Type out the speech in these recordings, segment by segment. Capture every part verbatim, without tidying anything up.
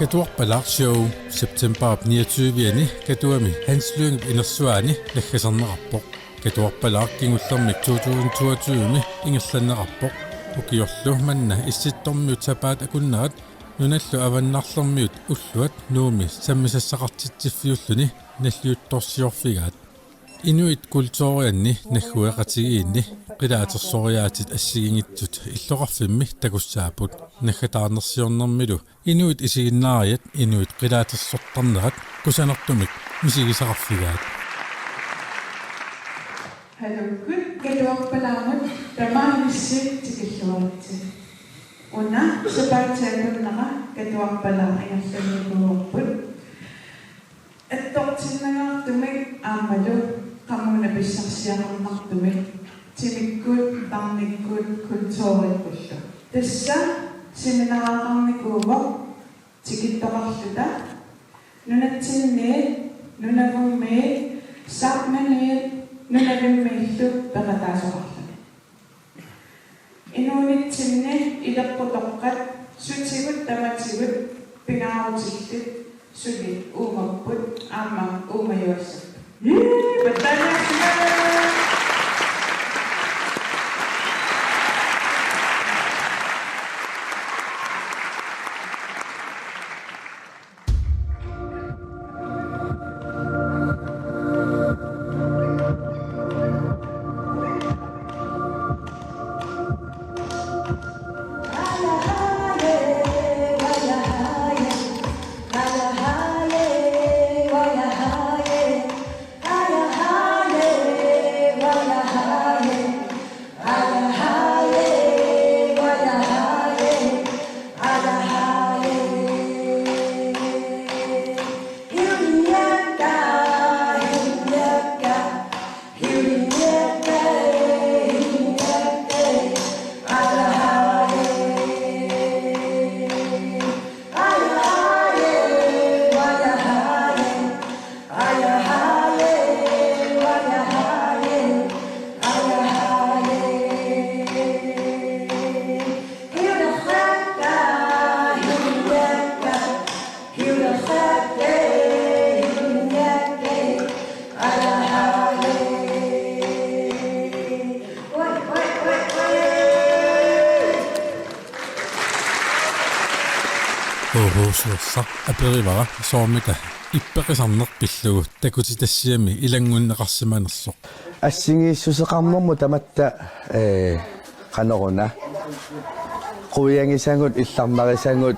Katuarpalaaq Show septembarip niogtyve-ani Katuami Hans Lyngep inersuaani naggaserneqarpoq. Katuarpalaaq kingullermik to tusind toogtyve-mi ingerlanneqarpoq. Ukiorlu manna Issittormiut sapaatip akunnerat nunallu avannarlermiut ulluat Nuummi sammisassaqartitsiffiulluni nalliuttorsiorfigaat. Inuit kulturianni naggueqatigiinni qilaatersoriaatit assigiinngitsut illoqarfimmi takussaapput. Naggataarnersiornermilu inuit isiginnaariat inuit qilaatersortarnerat kusanartumik misigisaqarfigaat. Haluukkut Katuarpalaamut tamaaniissi tikilluaritsi. Una sapaatip akunnera Katuarpalaaq ingerlannikuuarput. Attortinnangaartumik aammalu qamuuna pissarsiaqarnartumik timikkut, tarnikkut, kulturikkullu. Tassa seminariaqarnikuuvoq tikittoqarluta nunatsinniit, nunavummiit, Saarnamiit, Nunavimmiillu peqataasoqarluni. Inuunitsinni ileqqutoqqat sutigut tamatigut pingaarutillit suli uumapput aamma uumajuassapput. Ii, pattaaniassimaat! Oho, suorsa aperivara soormita ippeqisarneq pillugu takutitassiami ilanngunneqarsimanersoq. Assigiissuseqarnermut tamatta, ee, qanoruna. Quiangisagut, illarnarisagut,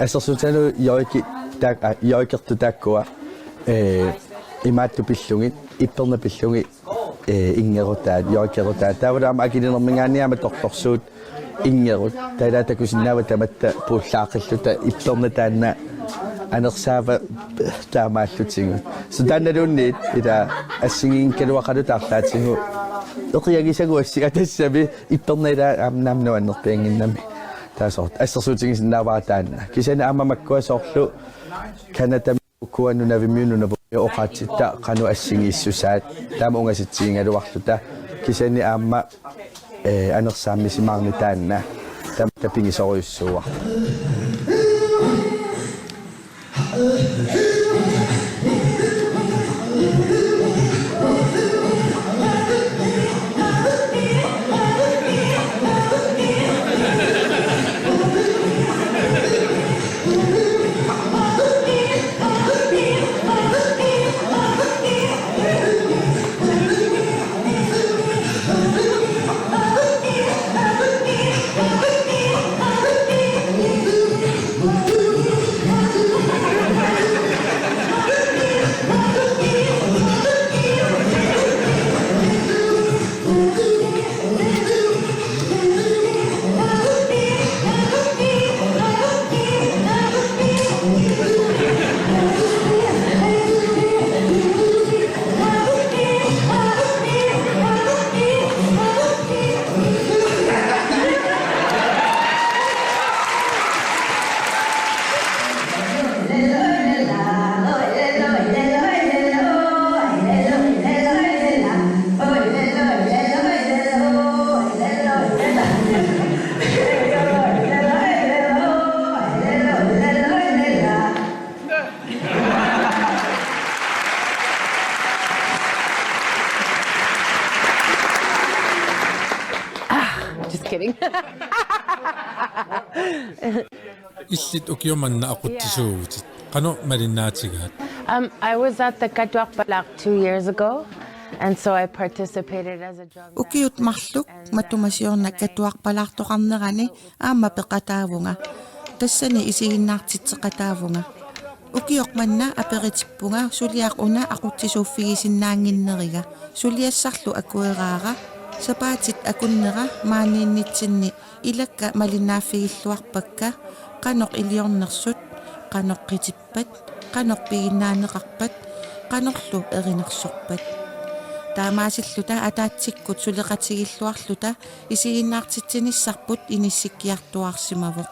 assersuutigalugu joiki-, taak-, aa, joikertut taakkua, ee, imaattut pillugit, ipperneq pillugit, ee, inngerutaat, joikerutaat. Taavalu aamma akilinerminngaanniit aamma tortorsuut inngerut. Taava ilaa takusinnaavat tamatta puullaaqqilluta ipperneq taanna anersaava taamaallutigu. Soorlu taannaluunniit ilaa assigiinngikkaluaqaluta arlaatigut. Eqiagisagut assinga tassami ipperneq ilaa aamma naamik nuannerpiannginnami. Taava soorlu assersuutigisinnaavara taanna. Kisianni aamma makkua soorlu Canadami ukua Nunavimmiut Nunavummiut oqaatsitta qanoq assigiissusaat taama ungasitsigigaluarluta. Kisianni aamma, ee, anersaammisimaarneq taanna tamatta pigisorujussuuara. Illit ukioq manna aqutsisuuvutit. Qanoq malinnaatigaat? Um, I was at the Katuarpalaaq two years ago, and so I participated as a drum. Ukiut marluk matuma siorna Katuarpalaartoqarnerani aamma peqataavunga. Tassani isiginnaartitseqataavunga. Ukioq manna aperitippunga suliaq una aqutsisuuffigisinnaannginneriga. Suliassarlu akueraara. Sapaatit akunnera maaniinnitsinni ilakka malinnaaffigilluarpakka, qanoq iliornersut, qanoq qitippat, qanoq piginnaaneqarpat, qanorlu erinarsorpat. Taamaasilluta ataatsikkut suleqatigilluarluta isiginnaartitsinissarput inissikkiartuaarsimavoq.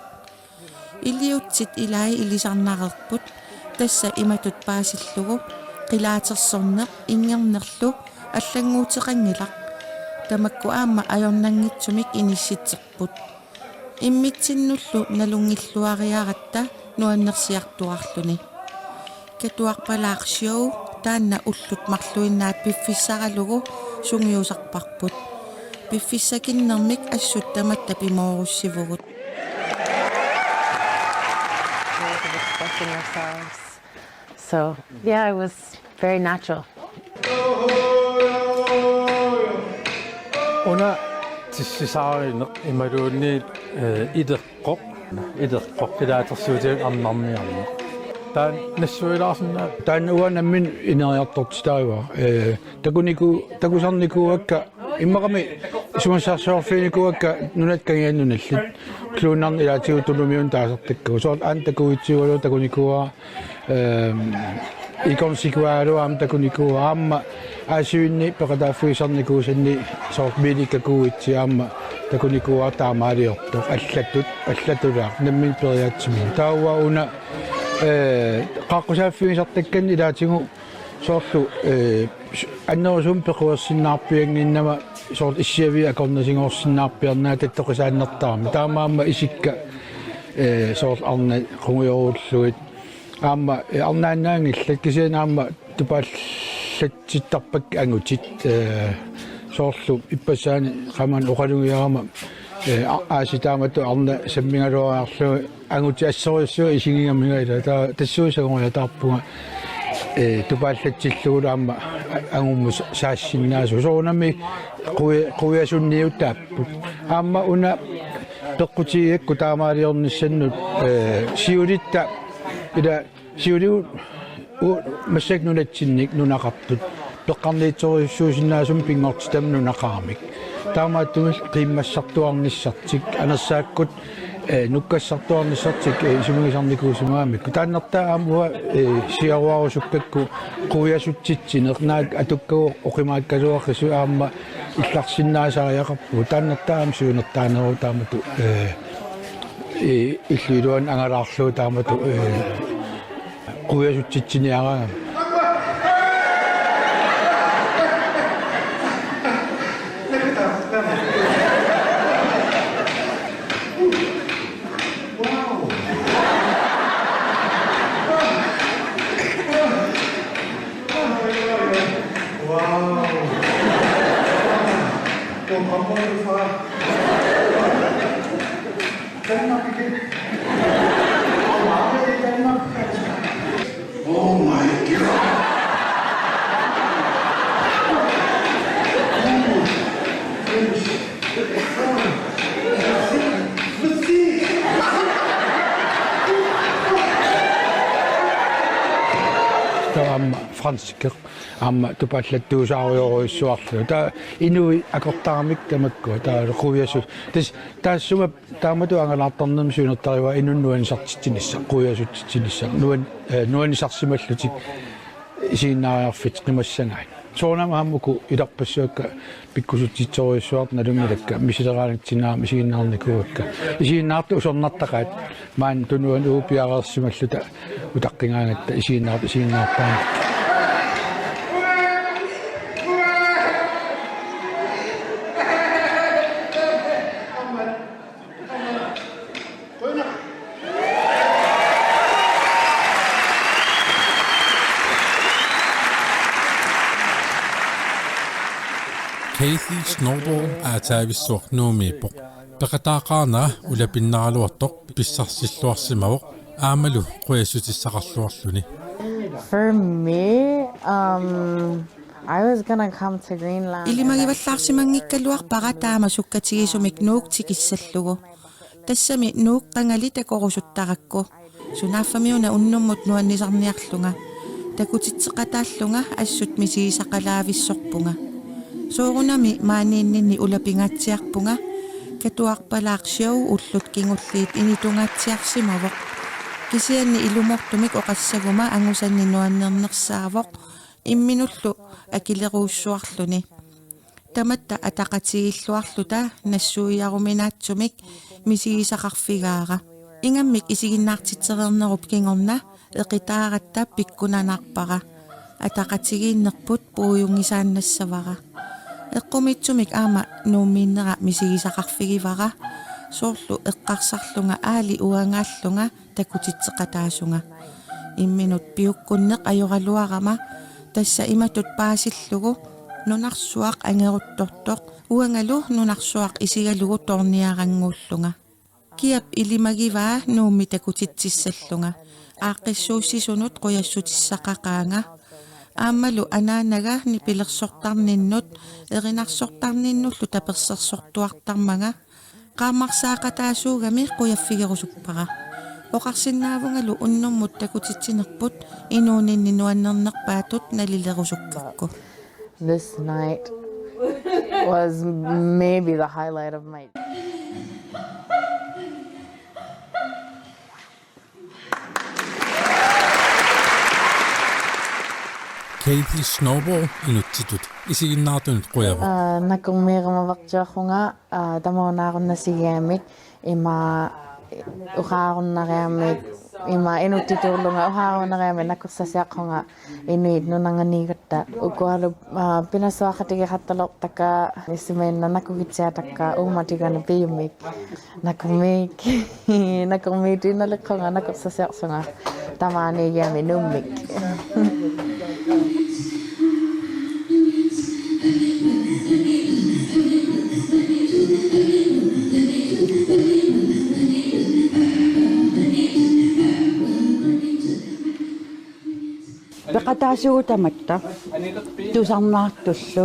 Iliuutsit ilai ilisarnareerput, tassa imatut paasillugu: qilaatersorneq inngernerlu allannguuteqanngilaq. Tamakku aamma ajornanngitsumik inissitserput. Immitsinnullu nalunngilluariaratta nuannersiartuaarluni. Katuarpalaaq Show taanna ullut marluinnaat piffissaralugu sungiusarparput. Piffissakinnermik assut tamatta pimoorussivugut. Ways of expressing ourselves. So, yeah, it was very natural. Una tissisaarineq imaluunniit, eh, ileqqoq, ileqqoq qilaatersuutigalugu arnarniarneq. Taanna nassuilaarsinnaa. Taanna uanga nammineq ineriartortitaajuara. Eh, takuniku-, takusarnikuuakka, immaqami isumassarsiorfiginikuuakka nunatta kangiannut nallit. Kluunnarneq ilaatigut tunumiun taasartakkagut. Soorlu aamma takuitsiugaluarlunga takunikuuara, ehm, ikornsikualu aamma takunikuuara, aamma aasivinni peqataaffigisarnikuusanni soorlu biilikkakuuitsi aamma takunikuuara taamaaliortoq allatut, allatulaaq nammineq periaatsiminnik. Taava una, eh, qaaqqusaaffigisartakkanni ilaatigut soorlu, eh, s-, annerusumik pequersinnaarpiannginnama soorlu issiaviit akornasigoorsinnaarpiarnagu tattoqisaannartarami. Taamaammat isikka, eh, soorlu arnat qungujorullugit. Aamma, eh, arnaannaanngillat kisianni aamma tupaallatsittarpakka angutit, eh, soorlu ippassaani qamani oqalugiarama, eh, a-, aasiit taamatut arnat sammigaluariarlugit angutit assorujussuaq isigigamiga ila ta-, tassuusagoriataarpunga, eh, tupaatitsillugulu aamma a-, angummut sa-, saassinnaasugut. Soorunami qui-, quiasunniutaapput. Aamma una peqqutigigakku taamaaliornissannut, eh, siulitta ila siuligut u-, massakkut nunatsinnik nunaqartut peqqarniitsorujussuusinnaasumik pinngortitami nunaqaramik. Taamaattumik qiimmassartuarnissartik, anersaakkut, eh, nukkassartuarnissartik, eh, isumagisarnikuusimagamikkit. Taannartaa aamma uanga, eh, siaruarusukkakku quiasutsitsineq, naak atukkagut oqimaakkaluaqisut aamma illarsinnaasariaqarpugut. Taannartaa aamma siunertaaneruvoq taamatut, eh, i-, illup iluani angalaarlugu taamatut, eh, quiasutsitsiniaraangama. Wow. Wow. Wow. Danmark igen. Hvor meget er det i Danmark? Oh my God. Taava aamma franskit aamma tupaallattuusaarujorujussuarlugit. Taava inuit akortaramik tamakkua taava quiasu-, tassa taassuma taamatut angalaartarnermi siunertarivaat inunnut nuannisartitsinissaq, quiasutsitsinissaq, nuan-, eh, nuannisarsimallutik isiginnaariarfiit qimassagaat. Soorunami aamma uku ilarpassavakka pikkusitsitsorujussuartut nalunngilakka, misileraangatsinnaamik isiginnaarnikuuakka. Isiginnaartut usornartaqaat maani tunuani uagut piareersimalluta utaqqigaangatta isiginnaartut isiginnaartarneq. Kathy Snowball aataavissuaq Nuummiippoq. Peqataaqaanga ulapinnaraluartoq pissarsilluarsimavoq aammalu qujassutissaqarluarluni. For me, um, I was gonna come to Greenland. Ilimagivallaarsimanngikkaluarpara taama sukkatigisumik Nuuk tikissallugu. Tassami Nuuk qangali takorusuttarakku. Sunaaffami una unnummut nuannisarniarlunga. Takutitseqataallunga assut misigisaqalaavissorpunga. Soorunami maaniinninni ulapingaatsiarpunga. Katuarpalaaq show ullut kingulliit initungaatsiarsimavoq. Kisianni ilumoortumik oqassaguma angusanni nuannernersaavoq. Imminullu akilerujussuarluni. Tamatta ataqatigiilluarluta nassuiaruminaatsumik misigisaqarfigaara. Ingammik isiginnaartitsereernerup kingorna eqitaaratta pikkunanaarpara. Ataqatigiinnerput puigunngisaannassavara. Eqqumiitsumik aamma Nuummiinnera misigisaqarfigivara. Soorlu eqqarsarlunga aali uangaallunga takutitseqataasunga. Imminut piukkunneq ajoraluarama tassa imatut paasillugu nunarsuaq angeruttortoq uangalu nunarsuaq isigalugu toorniarannguullunga. Kiap ilimagivaa Nuummi takutitsissallunga. Aaqqissuussisunut qujassutissaqaqaanga. Aammalu anaanaga nipilersortarninnut erinarsortarninnullu tapersersortuartarmanga. Qaammarsaaqataasuugami qujaffigerusuppara. Oqarsinnaavungalu unnummut takutitsinerput inuuninni nuannernerpaatut nalilerusukkakku. This night was maybe the highlight of my Katie Snowball inuttitut isiginnaartunut qujavoq. Aa, nakormiirumavartiarpunga, aa, tamaunaarunnasigiamik ima uqaarunnariamik ima inuttituullunga uqaarunnariamik nakorsasiaqpunga inuit nunanganiigatta ukualu, aa, pinasuaqatigiqattalertakka issimiinna nakugitsiatakka uummatigaana piumik. Nakormiik. Nakormiitiinnaleqqunga nakorsasiarsunga. Tamaaniigiami Nuummik. Peqataasugut tamatta tusarnaartullu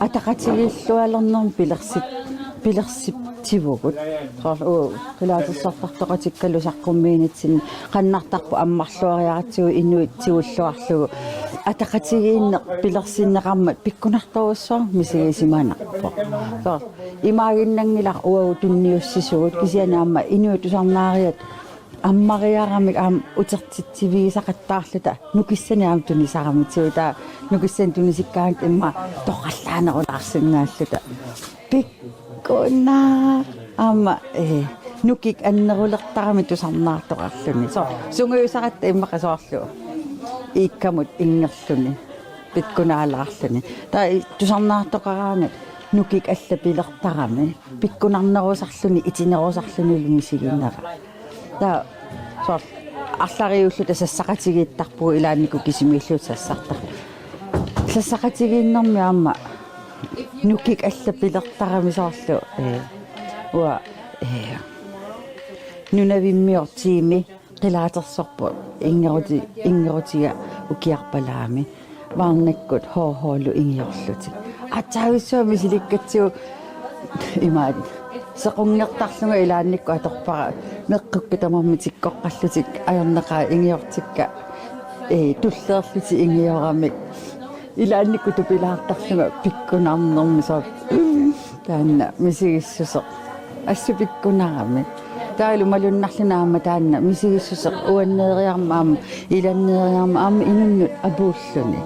ataqatigiillualernermi pilersit pilersitsivugut. Soorlu uu qilaatersortartoqatikkalu saqqummiinitsinni qannartarpoq ammarluariaratsigu inuit tigulluarlugu ataqatigiinneq pilersinneqarmat pikkunartorujussuarmik misigisimanarpoq. Soorlu imaaginnanngilaq uagut tunniussisugut kisianni aamma inuit tusarnaariat ammariaramik aamma utertitsivigisaqattaarluta nukissanik aamma tunisaramitigut taava nukissanik tunisikkaangatta immaqa torrallaanerulaarsinnaalluta. Pikkunaq aamma ee nukik annerulertaramik tusarnaartoqarluni. Soorlu sungiusaratta immaqa soorlu iikkamut inngerluni. Pikkunaalaarluni. Taava tusarnaartoqaraangat nukik allat pilertaramik. Pikkunarnerusarluni itinerusarlunilu misiginera. Taava soorlu arlariulluta sassaqatigiittarpugut ilaannikkut kisimiilluta sassartarput. Sassaqatigiinnermi aamma nukik allat pilertaramik soorlu ee uanga ee nunavimmiortiimi qilaatersorpoq inngeruti inngerutiga ukiarpalaami. Varnakkut H H-lu ingiorlutik. Aatsaarujussuaq misilikkatsigu imaat sequnngertarlunga ilaannikkut atorpara meqqukka tamarmik tikkoqqallutik ajornaqaaq ingiortikka ee tulleerlutik ingioramik ilaannikkut tupilaartarlunga pikkunarnermi soorlu taanna misigissuseq assut pikkunarami. Taavalu malunnarluni aamma taanna misigissuseq uanneeriarmat aamma ilanneeriarmat aamma inunnut apuulluni.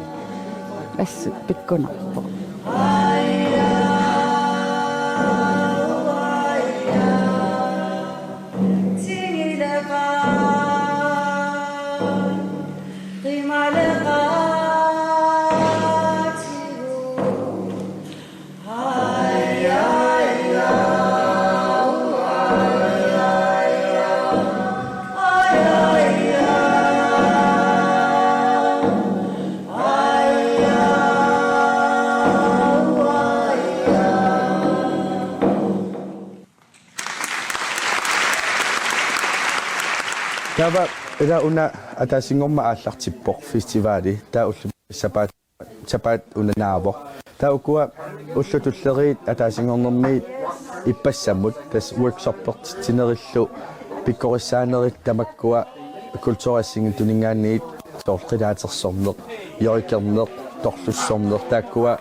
Assut pikkunarpoq. Taava ila una ataasinngormat aallartippoq festivali. Taava ullumi sapaat, sapaat una naavoq. Taava ukua ullut tulleriit ataasinngornermiit ippassamut tassa workshoppertitsinerillu pikkorissaanerit tamakkua kulturassinngittuninngaanniit soorlu qilaatersorneq, joikerneq, torlussorneq, taakkua,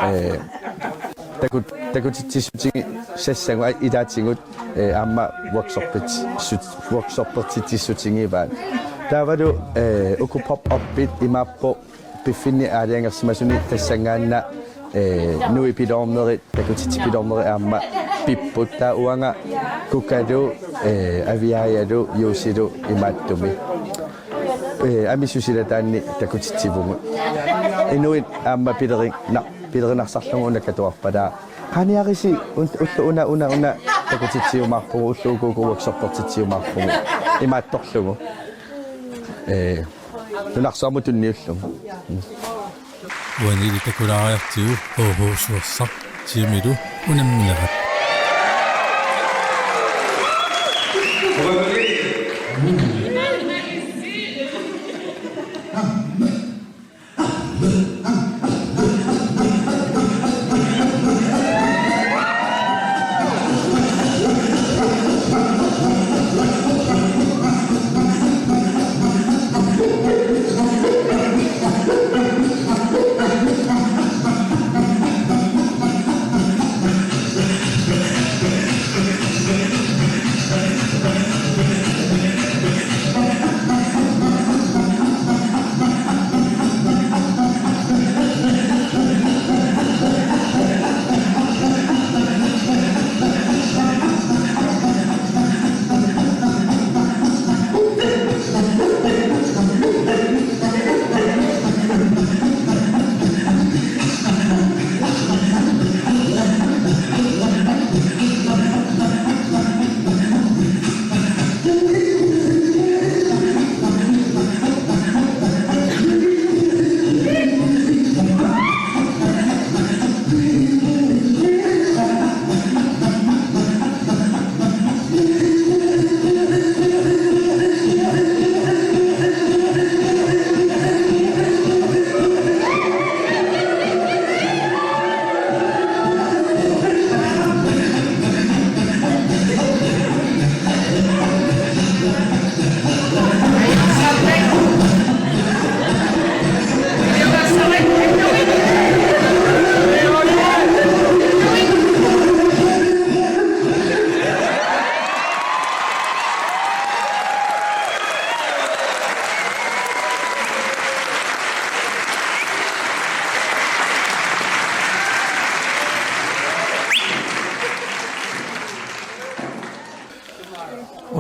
eh, takut-, takutitsissutigisassagut, a-, ilaatigut, eh, aamma workshoppit-, sut-, workshoppertitsissutigivaat. Taavalu, eh, uku pop-upit imaappoq piffinni aalajangersimasuni tassanngaannaq, eh, nuipiloornerit, takutitsipiloornerit aamma pipput, taava uanga Kukalu, eh, Aviaajalu, Juusilu imaattumi. Eh, amisut silataanni takutitsivugut. Inuit aamma pilerinna-, pilerinarsaarlugit una katuarpalaa. Qaniarisi un-, ulloq una, una, una takutitsiumaarpugut, ulloq uku, uku workshoppertitsiumaarpugut. Imaattorlugu. Eh, nunarsuarmut tunniullugu. Uanili takulaariartigu H H Suersaq Jimilu unamminerat.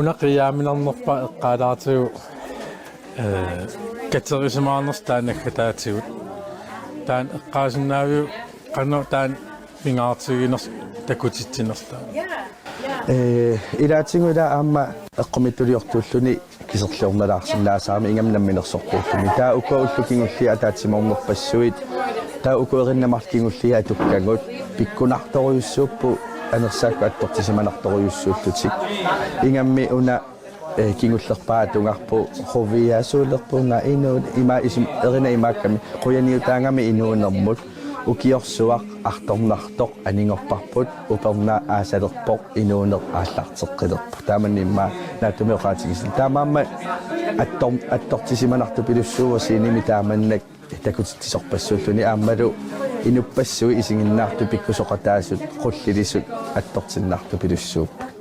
Una qiiaminarnerpaaq eqqaalaartigu, eh, katersimaarnersoq taanna naggataatigut. Taanna eqqaasinnaaviuk qanoq taanna pingaartiginersoq takutitsinersoq taanna? Eh, ilaatigut ila aamma eqqumiitsuliortuulluni kiserliornalaarsinnaasarami ingammik namminersortuulluni. Taava ukua ullut kingulliit ataatsimoornerpassuit, taava uku erinat marluk kingulliit atukkagut, pikkunartorujussuupput anersaakkut attortisimanartorujussuullutik. Ingammik una, eh, kingullerpaaq atugarput, quviasuulerpunga inuuneq ima isum-, erinat imaakkami, qujaniutaagami inuunermut, ukiorsuaq artornartoq anigorparput, upernaaq aasalerpoq, inuuneq aallarteqqilerpoq. Taamani immaqa naatsumik oqaatigisinnaavara. Taamaammat attor-, attortisimanartupilussuuvoq scenemi taamannak takutitsisorpassuulluni aammalu inuppassuit isiginnaartut pikkusoqataasut qullilisut attortinnartupilussuupput.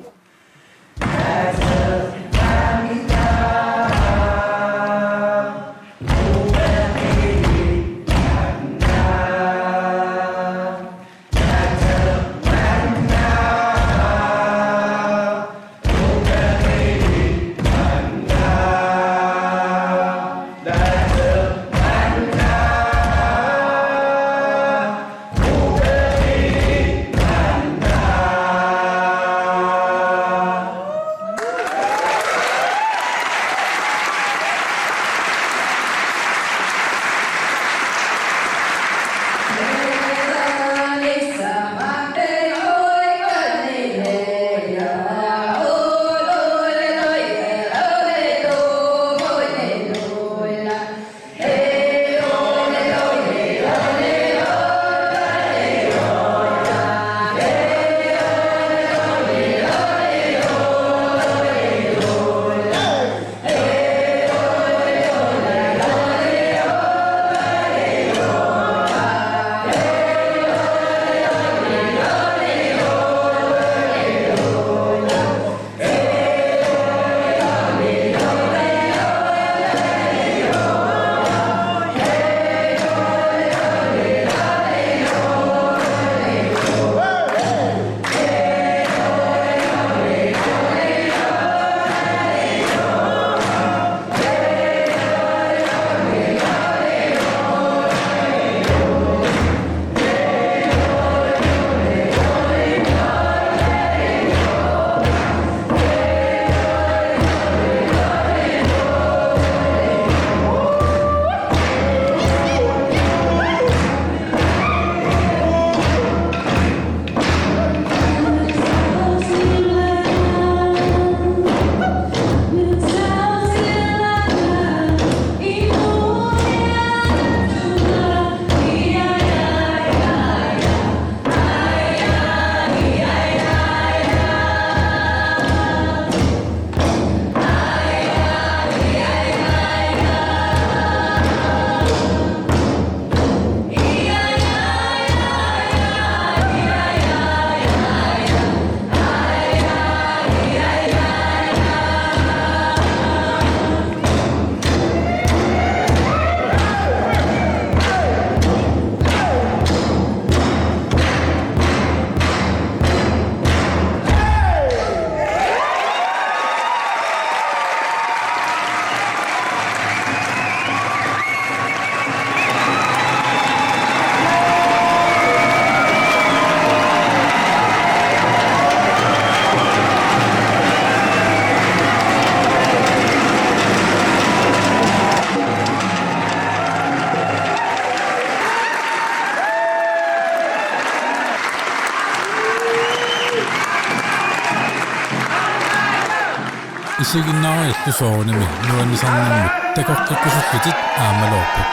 Isiginnaarallu soorunami nuannisarnermut takoqqikkusullutit aammaluarput.